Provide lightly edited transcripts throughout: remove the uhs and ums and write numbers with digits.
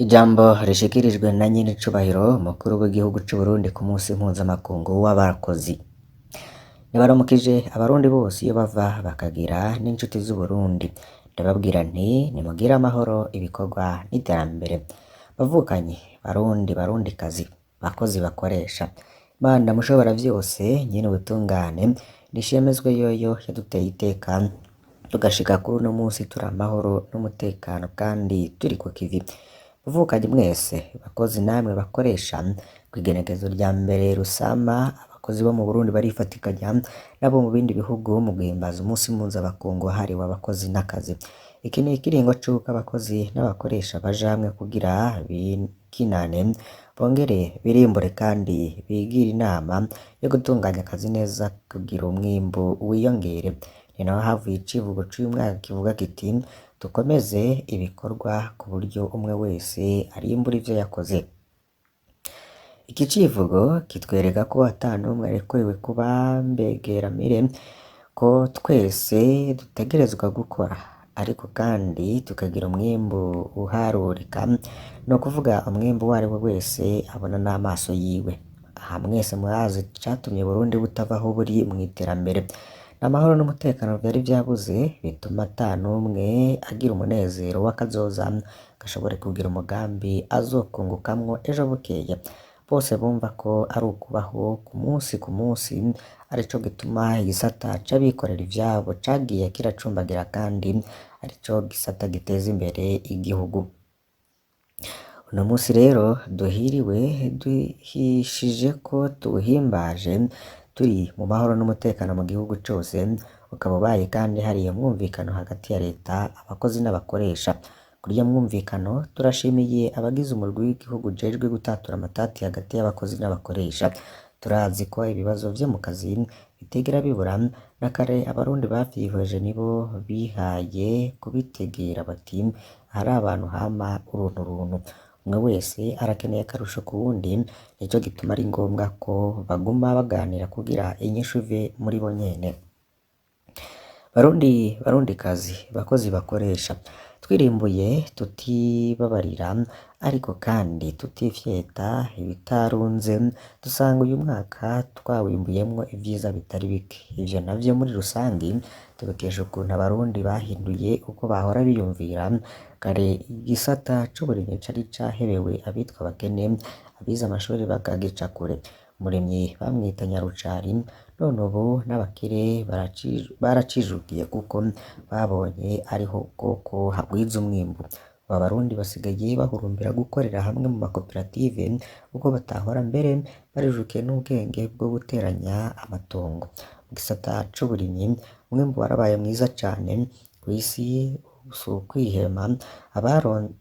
Ijambo rishikirijwe na nyenicubahiro umukuru w'igihugu c'Uburundi ku musi mpuzamakungu w'abakozi. Ndabaramukije abarundi bose iyo bava bakagera n'incuti z'Uburundi. Ndababwira nti nimugire amahoro, ibikorwa n'iterambere. Bavukanyi, barundi, barundikazi, bakozi bakoresha, Mana mushobora vyose, nyene ubutungane, nishemezwe yoyo yaduteye iteka tugashika kuri uno musi turi amahoro n'umutekano kandi turi ku kivi. Bavukanyi mwese, bakozi namwe bakoresha, kw'igenekerezo rya mbere Rusama, abakozi bo mu Burundi barifatikanya n'abo mu bindi bihugu mu guhimbaza umusi mpuzamakungu wahariwe abakozi n'akazi. Iki ni ikiringo c'uko abakozi n'abakoresha baja hamwe kugira bikinane, bongere birimbure kandi bigire inama yo gutunganya akazi neza kugira umwimbu wiyongere. Ni naho havuye icivugo c'uyu mwaka kivuga kiti dukomeze ibikorwa ku buryo umwe wese arimbura ivyo yakoze. Iki civugo kitwereka ko ata n'umwe arekuriwe kuba mbegeramire, ko twese dutegerezwa gukora, ariko kandi tukagira umwimbu uharurika, ni ukuvuga umwimbu uwariwe wese abona n'amaso yiwe. Aha mwese murazi icatumye Uburundi butava aho buri mw'iterambere. Amahoro n'umutekano vyari vyabuze bituma ata n'umwe agira umunezero w'akazoza ngo ashobore kugira umugambi azokungukamwo ejo bukeye. Bose bumva ko ari ukubaho ku musi ku musi, arico gituma igisata c'abikorera ivyabo cagiye kiracumbagira kandi arico gisata giteza imbere igihugu. Uno musi rero duhiriwe duhishije ko tuwuhimbaje turi mu mahoro n'umutekano mu gihugu cose, ukaba ubaye kandi hari umwumvikano hagati ya leta, abakozi n'abakoresha. Kuri iyo mwumvikano turashimiye abagize umurwi w'igihugu ujejwe gutatura amatati hagati y'abakozi n'abakoresha. Turazi ko ibibazo vyo mu kazi bitigera bibura, na kare abarundi bavyihweje nibo bihaye kubitegera bati ahari abantu hama urunturuntu. Umwe wese arakeneye akarusho ku wundi, nico gituma ari ngombwa ko baguma baganira kugira inyishu ive muri bo nyene. Barundi, barundikazi, bakozi bakoresha, twirimbuye tutibabarira ariko kandi tutifyeta ibitarunze, dusanga uyu mwaka twawimbuyemwo ivyiza bitari bike. Ivyo navyo muri rusangi tubikesha ukuntu abarundi bahinduye uko bahora biyumvira. Kare igisata c'uburimyi cari cahebewe abitwa abakene, abize amashuri bakagica kure. Umurimyi bamwita nyarucari, none ubu n'abakire baracijukiye kuko babonye ariho koko hagwiza umwimbu. Ubu abarundi basigaye bahurumbira gukorera hamwe mu makoperative uko batahora mbere barijukiye n'ubwenge bwo guteranya amatongo. Mu gisata c'uburimyi umwimbu warabaye mwiza cane kw'isi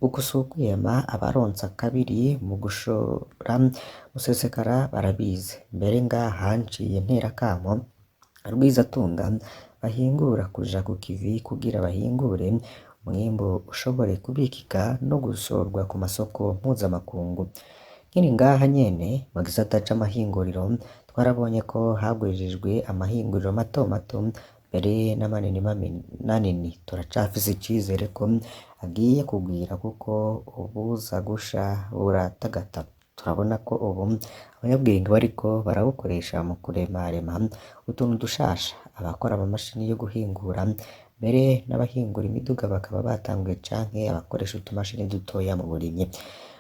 uku s'ukwihema abaronse akabiri mu gushora musesekara barabizi. Mbere ngaha nciye ntera akamo rwizatunga bahingura kuja ku kivi kugira bahingure umwimbu ushobore kubikika no gushorwa ku masoko mpuzamakungu. Nkiri ngaha nyene mu gisata c'amahinguriro twarabonye ko hagwirijwe amahinguriro mato mato mbere n'amanini manini. Turacafise icizere ko agiye kugwira kuko ubuza gusha buratagata. Turabona ko ubu abanyabwenge bariko barabukoresha mu kuremarema utuntu dushasha, abakora amamashini yo guhingura mbere n'abahingura imiduga bakaba batanguye canke abakoresha utumashini dutoya mu burimyi.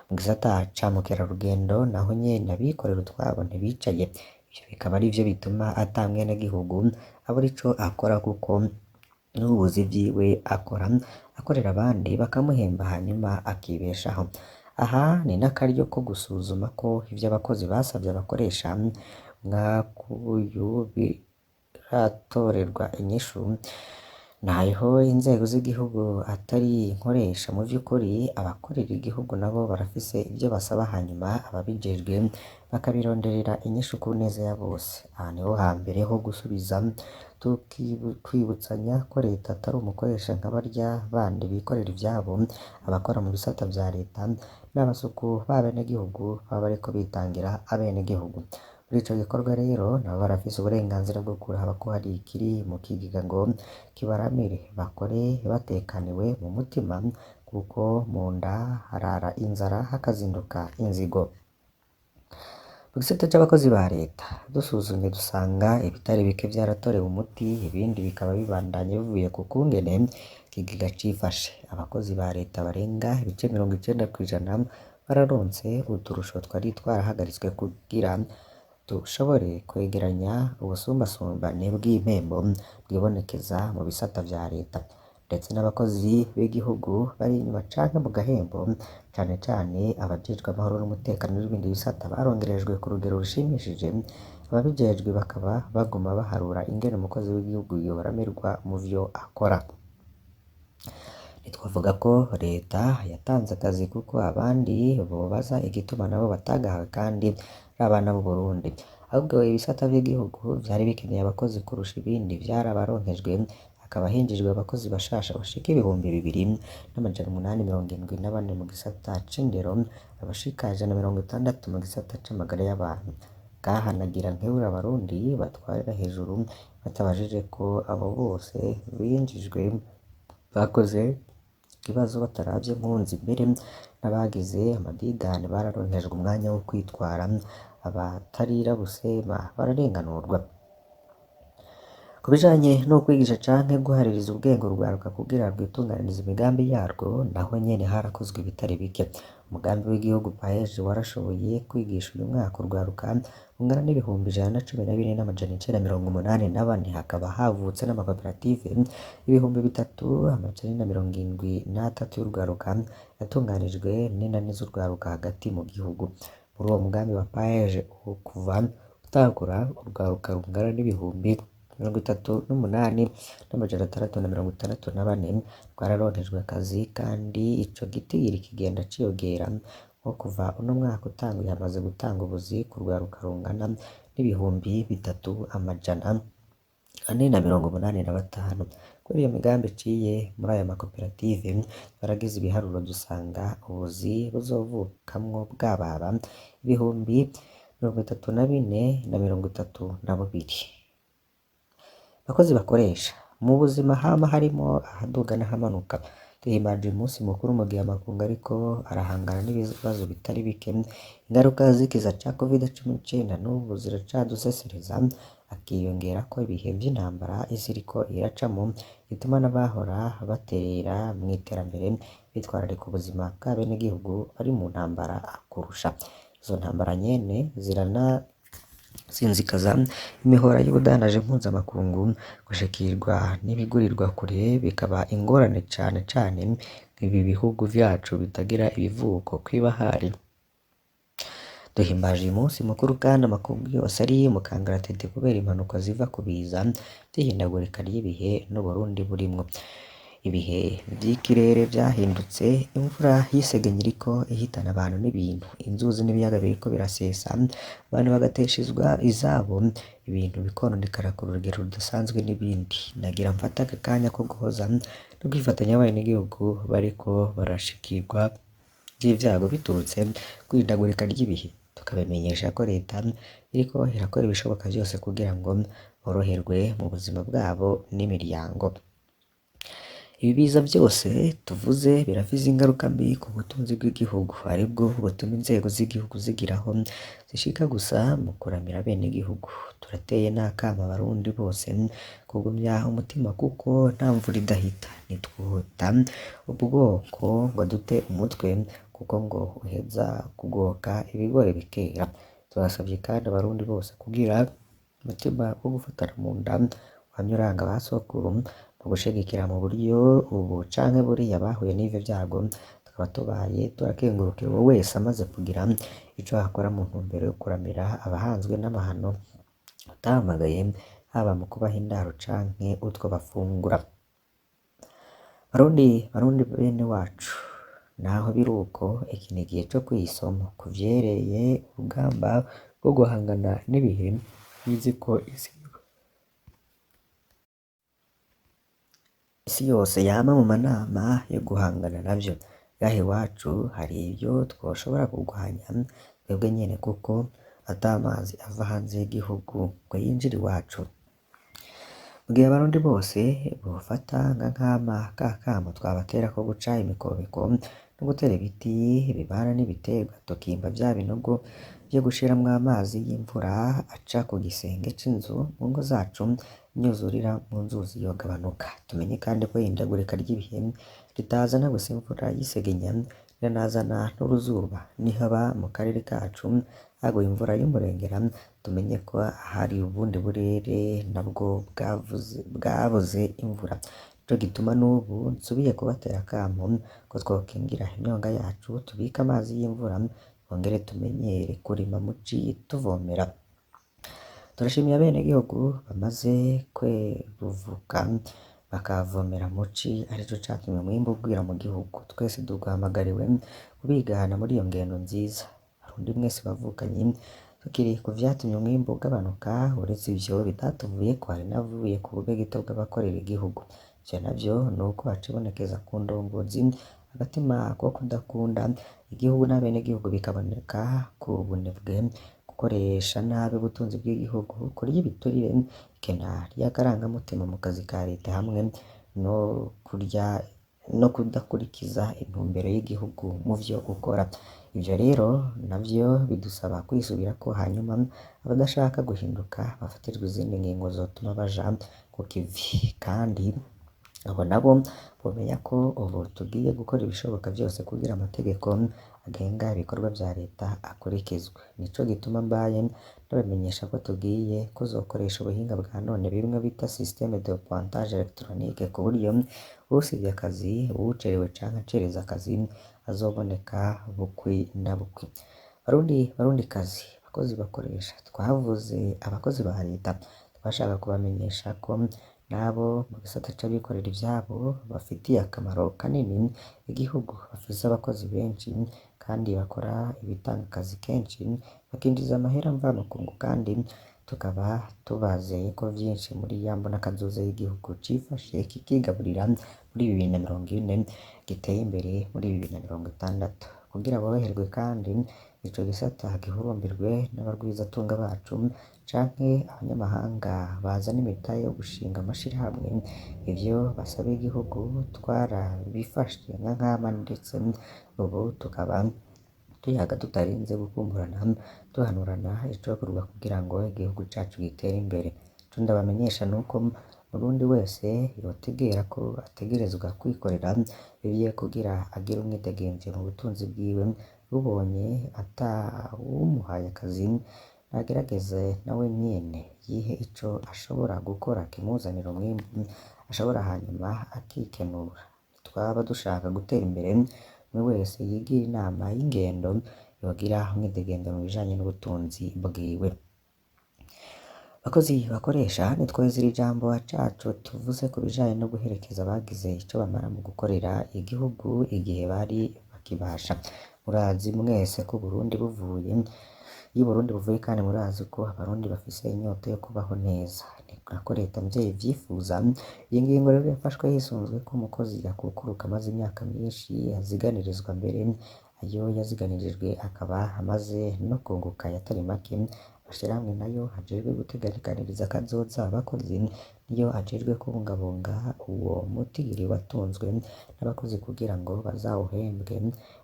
Mu gisata ca mukerarugendo naho nyene abikorera utwabo ntibicaye, ivyo bikaba arivyo bituma ata mwenegihugu abura ico akora kuko n'ubuzi vyiwe akora akorera abandi bakamuhemba hanyuma akibeshaho. Aha ni n'akaryo ko gusuzuma ko ivyo abakozi basavye abakoresha mwakuyu biratorerwa inyishu. Naho inzego z'igihugu atari inkoresha mu vy'ukuri abakorera igihugu nabo barafise ivyo basaba hanyuma ababijejwe bakabironderera inyishu ku neza ya bose. Aha niho hambere ho gusubiza twibutsanya ko leta atari umukoresha nka barya bandi bikorera ivyabo, abakora mu bisata vya leta n'abasuku b'abenegihugu baba bariko bitangira abenegihugu. Muri ico gikorwa rero nabo barafise uburenganzira bwo kuraba ko hari ikiri mu kigega ngo kibaramire, bakore batekaniwe mu mutima. kuko mu nda harara inzara hakazinduka inzigo. Mu gisata c'abakozi ba leta dusuzumye dusanga ibitari bike vyaratorewe umuti, ibindi bikaba bibandanya bivuye ku kungene ikigega cifashe. Abakozi ba leta barenga ibice 90% bararonse uturusho twari twarahagaritswe kugira dushobore kwegeranya ubusumbasumbane bw'impembo bwibonekeza mu bisata vya leta, ndetse n'abakozi b'igihugu bari inyuma canke mu gahembo, cane cane abajejwe amahoro n'umutekano n'ibindi bisata barongerejwe ku rugero rushimishije, ababijejwe bakaba baguma baharura ingene umukozi w'igihugu yoramirwa mu vyo akora. Ntitwovuga ko leta yatanze akazi kuko abandi bobaza igituma nabo batagahawe kandi ari abana b'Uburundi, ahubwo ibisata vy'igihugu vyari bikeneye abakozi kurusha ibindi vyarabaronkejwe, hakaba hinjijwe abakozi bashasha bashika 2874 mu gisata c'indero, abashika 160 mu gisata c'amagara y'abantu. Ngaha nagira nkebure abarundi batwarira hejuru batabajije ko abo bose binjijwe bakoze ikibazo bataravye nkunzi, mbere n'abagize amadidane bararonkejwe umwanya wo kwitwara, abatarira busema bararenganurwa. Ku bijanye no kwigisha canke guhaririza ubwenge urwaruka kugira rwitunganirize imigambi yarwo, naho nyene harakozwe ibitari bike. Umugambi w'igihugu PAEEJ warashoboye kwigisha uyu mwaka urwaruka rungana n'114,984, hakaba havutse n'amakoperative 3473 y'urwaruka yatunganijwe n'inani z'urwaruka hagati mu gihugu. Muri uwo mugambi wa PAEEJ kuva utangura, urwaruka rungana n'38,664 rwararonkejwe akazi kandi ico gitigiri kigenda ciyongera, nko kuva uno mwaka utanguye hamaze gutangwa ubuzi ku rwaruka rungana n'3485. Kubera iyo migambi iciye muri ayo makoperative, twaragize ibiharuro dusanga ubuzi buzovukamwo bwababa 34,032. Bakozi bakoresha mu buzima hama harimwo ahaduga n'ahamanuka. Duhimbaje uyu munsi mukuru mu gihe amakungu ariko arahangana n'ibibazo bitari bike. Ingaruka z'ikiza ca Covid-19 n'ubu ziracadusesereza, hakiyongerako ibihe vy'intambara isi iriko iracamwo bituma n'abahora baterera mw'iterambere bitwararika ubuzima bw'abenegihugu bari mu ntambara kurusha. Izo ntambara nyene ziranasinzikaza imihora y'ubudandaji mpuzamakungu, gushikirwa n'ibigurirwa kure bikaba ingorane cane cane nk'ibi bihugu vyacu bitagira ibivuko kw'ibahari. Duhimbaje uyu munsi mukuru kandi amakungu yose ari mu kangaratete kubera impanuka ziva ku biza vy'ihindagurika ry'ibihe n'Uburundi burimwo. Ibihe vy'ikirere vyahindutse, imvura y'isegenya iriko ihitana abantu n'ibintu, inzuzi n'ibiyaga biriko birasesa, abantu bagateshezwa izabo, ibintu bikononekara ku rugero rudasanzwe n'ibindi. Nagira mfate aka kanya ko guhoza no kwifatanya n'abenegihugu bariko barashikirwa n'ivyago biturutse kw'ihindagurika ry'ibihe, tukabamenyesha ko leta iriko irakora ibishoboka vyose kugira ngo boroherwe mu buzima bwabo n'imiryango. Ibi biza vyose tuvuze birafise ingaruka mbi ku butunzi bw'igihugu, aribwo butuma inzego z'igihugu zigira aho zishika gusa mu kuramira abenegihugu. Turateye n'akamo abarundi bose kugumya umutima kuko nta mvura idahita. Ntitwota ubwoko ngo dute umutwe kuko ngo uheza kugoka ibigori bikera. Turasavye kandi abarundi bose kugira umutima wo gufatana mu nda wamye uranga ba sokuru mu gushigikira mu buryo ubu canke buriya bahuye n'ivyo vyago, tukaba tubaye turakengurukira uwo wese amaze kugira ico akora mu ntumbero yo kuramira abahanzwe n'amahano atahamagaye, haba mu kubaha indaro canke utwo bafungura. Barundi, Barundi bene wacu, naho biruko iki ni igihe co kwiha ku vyereye urugamba rwo guhangana n'ibihe biziko isi yose yama mu manama yo guhangana navyo. Ngaha iwacu hari ivyo twoshobora kurwanya twebwe nyene kuko ata mazi ava hanze y'igihugu ngo yinjire iwacu. Mu gihe abarundi bose bofata nka nkama ka kamo twabatera ko guca imikobeko no gutera ibiti bibana n'ibiterwa, tukimba vya binogo vyo gushiramwo amazi y'imvura aca ku gisenge c'inzu mu ngo zacu, imyuzurira mu nzuzi yogabanuka. Tumenye kandi ko ihindagurika ry'ibihe ritazana gusa imvura y'isegenya, riranazana n'uruzuba. Nihaba mu karere kacu haguye imvura y'umurengera, tumenye ko hari ubundi burere nabwo bwabuze imvura. Nico gituma n'ubu nsubiye kubatera akamo ko twokingira imyonga yacu, tubike amazi y'imvura, twongere tumenyere kurima muci tuvomera. Turashimiye abenegihugu bamaze kweruvuka bakavomera muci, arico catumye umwimbu ugwira mu gihugu. Twese duhamagariwe kubigana muri iyo ngendo nziza. Barundi mwese bavukanyi, tukiri ku vyatumye umwimbu ugabanuka, uretse ivyo bitatuvuyeko, hari n'abavuye ku bube gito bw'abakorera igihugu. Ivyo navyo nuko hacibonekeza ku ndongozi agatima ko kudakunda igihugu n'abenegihugu, bikaboneka ku bunebwe, gukoresha nabi ubutunzi bw'igihugu, kurya ibiturire, ikena ry'akarangamutima mu kazi ka leta, hamwe no kurya no kudakurikiza intumbero y'igihugu mu vyo ukora. Ivyo rero navyo bidusaba kwisubirako, hanyuma abadashaka guhinduka bafatirwe izindi ngingo zotuma baja ku kivi. Kandi abo nabo bomenya ko ubu tugiye gukora ibishoboka vyose kugira amategeko agenga ibikorwa vya leta akurikizwe. Nico gituma mbaye ndabamenyesha ko tugiye kuzokoresha ubuhinga bwa none, bimwe bita système de pointage électronique, ku buryo usivye akazi, uwucerewe canke acereza akazi azoboneka bukwi na bukwi. Barundi, barundikazi, bakozi bakoresha, twavuze abakozi ba leta, twashaka kubamenyesha ko nabo mu gisata c'abikorera ivyabo bafitiye akamaro kanini igihugu, bafise abakozi benshi kandi bakora ibitanga akazi kenshi, bakinjiza amahera mvamakungu, kandi tukaba tubazeye ko vyinshi muri ya mbonakazoza y'igihugu cifashe kikigaburira muri 2040, giteye imbere muri 2060. Kugira boroherwe kandi ico gisata gihurumbirwe n'abarwizatunga bacu canke abanyamahanga bazana imitahe yo gushinga amashirahamwe, ivyo basaba igihugu twarabifashe nka nkama, ndetse ubu tukaba tuyaga tutarinze gukumburana, duhanurana icokorwa kugira ngo igihugu cacu gitere imbere. Ico ndabamenyesha nuko Murundi wese yotegera ko ategerezwa kwikorera ivyiwe kugira agire umwidegemvyo mu butunzi bwiwe, rubonye atawumuhaye akazi nagerageze nawe nyene yihe ico ashobora gukora kimuzanira umwimbu ashobora, hanyuma akikenura. Twaba dushaka gutera imbere, umwe wese yigira inama y'ingendo yogira umwidegemvyo mu bijanye n'ubutunzi bwiwe. Bakozi bakoresha, nitwoheza iri jambo cacu tuvuze ku bijanye no guherekeza abagize ico bamara mu gukorera igihugu igihe bari bakibasha. Murazi mwese ko Uburundi buvuye iyo Uburundi buvuye, kandi murazi ko abarundi bafise inyota yo kubaho neza. Ni nako leta mvyeyi ivyifuza. Iyi ngingo rero yafashwe hisunzwe ko umukozi yakukuruka amaze imyaka myinshi aziganirizwa, mbere ayo yaziganirijwe akaba amaze no kunguka ayatari make. Amashirahamwe nayo ajejwe gutegekaniriza akazoza abakozi niyo ajejwe kubungabunga uwo mutigiri watunzwe n'abakozi kugira ngo bazawuhembwe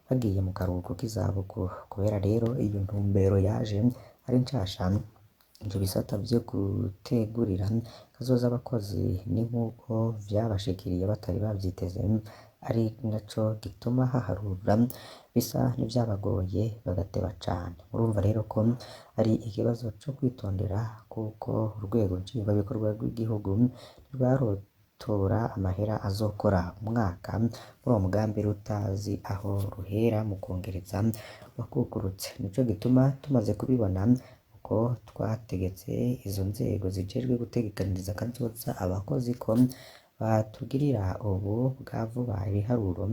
bagiye mu karuhuko k'izabukuru. Kubera rero iyo ntumbero yaje ari nshasha, ivyo bisata vyo gutegurira kazoza abakozi ni nk'uko vyabashikiriye batari bavyiteze, ari naco gituma haharura bisa n'ivyabagoye bagateba cane. Murumva rero ko ari ikibazo co kwitondera, kuko urwego nshingwabikorwa rw'igihugu ntirwarotora amahera azokora umwaka muri uwo mugambi rutazi aho ruhera mu kwongereza wakukurutse. Nico gituma tumaze kubibona uko twategetse izo nzego zijejwe gutegekaniriza kazoza abakozi ko batugirira ubu bwa vuba ibiharuro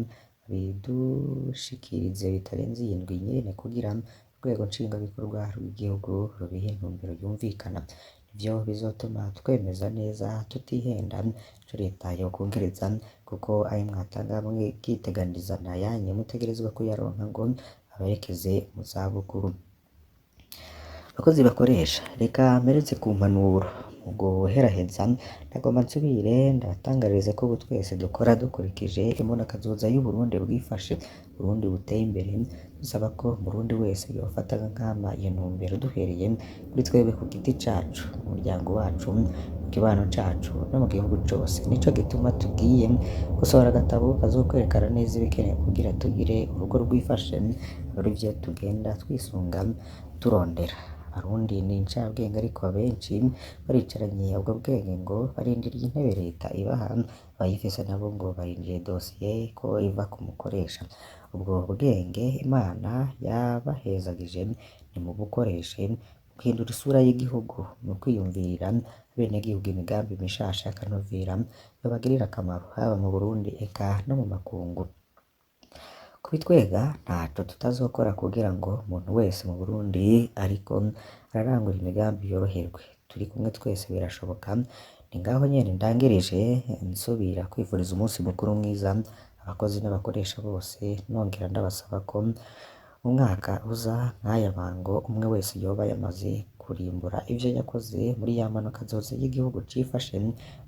bidushikirize bitarenze iyi ndwi nyene, kugira urwego nshingwabikorwa rw'igihugu rubihe intumbero yumvikana. Ivyo bizotuma twemeza neza tutihenda ico leta yokwongereza, kuko ayo mwatanga mukiteganiriza nayanyu mutegerezwa kuyaronka ngo aberekeze mu zabukuru. Bakozi bakoresha, reka mpereze ku mpanuro. Mu guheraheza ndagomba nsubire ndabatangarize ko ubu twese dukora dukurikije imbonakazoza y'Uburundi bwifashe, Burundi buteye imbere, dusaba ko Umurundi wese yofata nkama iyo ntumbero duhereye kuri twebwe ku giti cacu, mu muryango wacu, mu kibano cacu no mu gihugu cose. Nico gituma tugiye gusohora agatabo kazokwerekana neza ibikenewe kugira tugire urugo rwifashe, arivyo tugenda twisunga turondera. Abarundi ni incabwenge ariko abenshi baricaranye ubwo bwenge ngo barindiriye intebe leta ibaha, abayifise nabo ngo barindiriye dosiye ko iva ku mukoresha. Ubwo bwenge Imana yabahezagije nimubukoreshe mu guhindura isura y'igihugu, mu kwiyumvirira abenegihugu imigambi mishasha y'akanovera yobagirira akamaro haba mu Burundi eka no mu makungu. Kubitwega ntaco tutazokora kugira ngo umuntu wese mu Burundi ariko ararangura imigambi yoroherwe. Turi kumwe twese birashoboka. Ni ngaho nyene ndangirije nsubira kwifuriza umunsi mukuru mwiza abakozi n'abakoresha bose, nongera ndabasaba ko mu mwaka uza nk'aya bango umwe wese yoba yamaze kurimbura ivyo yakoze muri ya mbonakazoza y'igihugu cifashe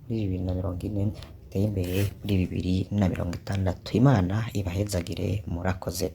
muri 2040 giteye imbere muri 2060. Imana ibahezagire, murakoze.